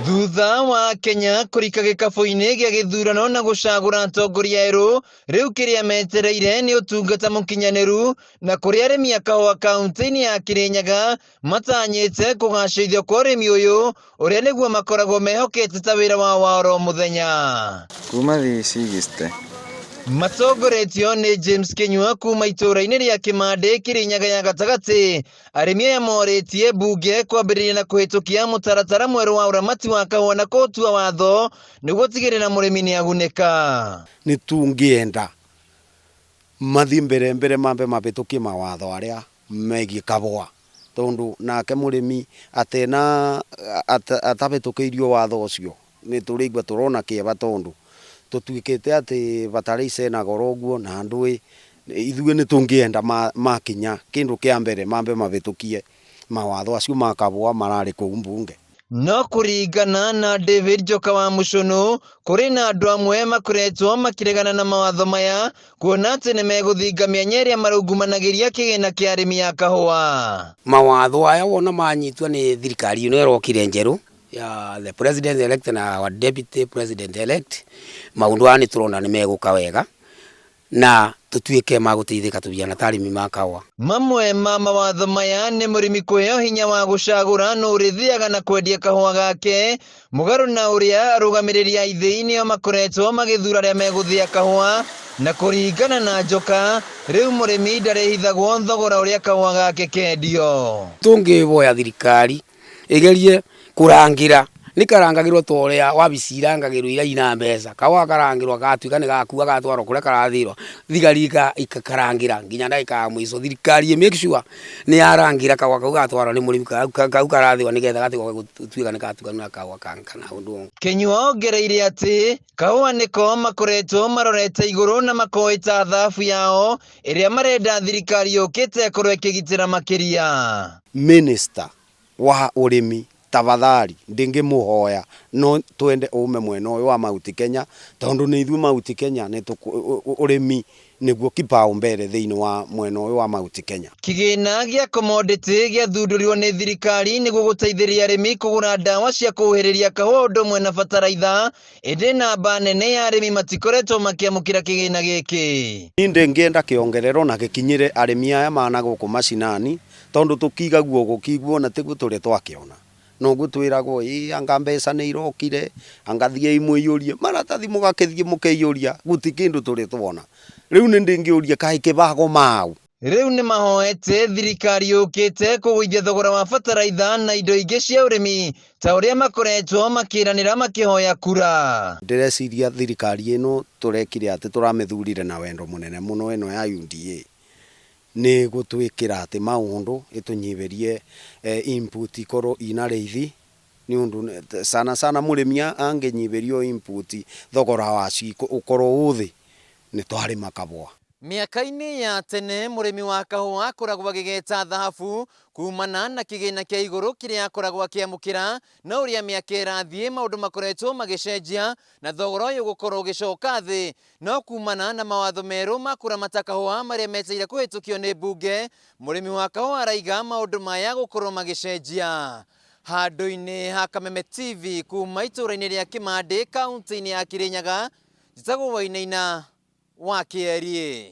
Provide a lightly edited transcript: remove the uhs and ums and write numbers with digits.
Thutha wa Kenya kũrika gĩkabũ-inĩ gĩa gĩthurano na gũcagũra atongoria erũ, rĩu kĩrĩa metereire nĩ ũtungata mũkinyanĩru na kũrĩa arĩmi a kahũa kaunti-inĩ ya Kĩrĩnyaga matanyĩte kũgacĩrithio kwa ũrĩmi ũyũ ũrĩa nĩguo makoragwo mehokete ta wĩra wao wa oro mũthenya. Kuma 360. Matongoretio nĩ James Kĩnyua kuma itũũra-inĩ rĩa Kĩmandĩ Kĩrĩnyaga ya gatagatĩ, arĩmi aya morĩtie mbunge kwambĩrĩria na kũhĩtũkia mũtaratara mwerũ wa ũramati wa kahũa na kũũtua watho nĩguo gũtigĩrĩra mũrĩmi nĩ agunĩka. Nĩ tũngĩenda mathiĩ mbere mbere mambe mabĩtũkie mawatho arĩa megiĩ kabũa, tondũ nake mũrĩmi atena atabĩtũkĩirio watho ũcio nĩ tũrĩigua tũrona kĩeva tondũ tũtuĩkĩte atĩ bataraitha ĩna goro ũguo na ndũĩ, ithuĩ nĩ tũngĩenda makinya kĩndũ kĩa mbere mambe mabĩtũkie mawatho acio ma kabũa mararĩ kũu mbunge. No kũringana na David Njoka wa Mũcũnũ, kũrĩ na andũ amwe makoretwo makĩregana na mawatho maya kuona atĩ nĩ megũthinga mĩanya ĩrĩa marungumanagĩria kĩgĩna kĩa arĩmi a kahũa. Mawatho aya wona manyitwo nĩ thirikari ĩno ĩrokire njerũ ya the president elect na our deputy president elect, maũndũ aya nĩ tũrona nĩ megũka wega na tũtuĩke ma gũteithĩka tũbiana ta arĩmi ma kahũa. Mamwe ma mawatho maya nĩ mũrĩmi kũheo hinya wa gũcagũra nũ ũrĩthĩaga na kwendia kahũa gake, mũgarũ na ũrĩa arũgamĩrĩri a ithĩi nĩo makoretwo magĩthura arĩa megũthĩa kahũa, na kũringana na Njoka, rĩu mũrĩmi ndarĩhithagwo thogora ũrĩa kahũa gake kendio. Tũngĩhoya thirikari ĩgerie kũrangĩra, nĩ karangagĩrwo ta ũrĩa wabici irangagĩrwo iria ina mbeca, kahũa gakarangĩrwo gagatuĩka nĩ gakua gatwarwo kũrĩa karathĩĩrwo, thigari ikakarangĩra nginya ndagĩka ya mũico. Thirikari ĩ make sure nĩ yarangĩra kahũa kau gatwarwo nĩ mũrĩmi kau karathĩo nĩgetha gatigoke gũtuĩka nĩ gatukanio na kahũa kangĩ kana ũndũ ũngĩ. Kĩnyua ongereire atĩ kahũa nĩko makoretwo marorete igũrũ na makoĩ ta thahabu yao ĩrĩa marenda thirikari yũkĩte ĩkorwo ĩkĩgitĩra makĩria. Minister wa ũrĩmi tafadhali ndĩngĩmũhoya no twende ume mwena ũyũ wa Mount Kenya tondũ nĩ ithuĩ Mount Kenya nĩ ũrĩmi nĩguo kipaumbele thĩinĩ wa mwena ũyũ wa Mount Kenya. Kĩgĩna gĩa commodity gĩathundũrirwo nĩ thirikari nĩguo gũteithĩrĩria arĩmi kũgũra ndawa cia kũhuhĩrĩria kahũa ũndũ ũmwe na bataraitha, ĩndĩ namba nene ya arĩmi matikoretwo makĩamũkĩra kĩgĩna gĩkĩ. Niĩ ndĩngĩenda kĩongererwo na gĩkinyĩre arĩmi aya ma na gũkũ macinani tondũ tũkigagwo gũkiguo na tiguo tũrĩ twakĩona. Noguo twĩragwo ĩ anga mbeca nĩ irokire, anga thiĩi mũiyũrie maratathi mũgakĩthiĩ mũkaiyũria gũtirĩ kĩndũ tũrĩ twona. Rĩu nĩ ndĩngĩũria kaĩ kĩbago mau? Rĩu nĩ mahoete thirikari yũkĩte kũgũithia thogora wa bataraitha na indo ingĩ cia ũrĩmi ta ũrĩa makoretwo makĩranĩra makĩhoya kura. Ndĩreciria thirikari ĩno tũrekire atĩ tũramĩthurire na wendo mũnene mũno ĩno ya UDA nĩ ĩgũtwĩkĩra atĩ maũndũ ĩtũnyihĩrie input ikorwo ina raithi nĩ ũndũ sana sana mũrĩmi angĩnyihĩrio input thogora wacio ũkorwo wĩ thĩ nĩ twarĩma kabũa. Mĩaka-inĩ ya tene mũrĩmi wa kahũa akoragwo agĩgeta thahabu kumana na kĩgĩna kĩa igũrũ kĩrĩa akoragwo akĩamũkĩra, no ũrĩa mĩaka ĩrathiĩ maũndũ makoretwo magĩcenjia na thogora ũyũ gũkorwo ũgĩcoka thĩ, no kumana na mawatho merũ ma kũramata kahũa marĩa metereire kũhĩtũkio nĩ mbunge, mũrĩmi wa kahũa araiga maũndũ maya gũkorwo magĩcenjia. Handũ-inĩ ha Kameme TV kuma itũũra-inĩ rĩa Kĩmandĩ kaunti-inĩ ya Kĩrĩnyaga, njĩtagwo Wainaina wa Kĩeri.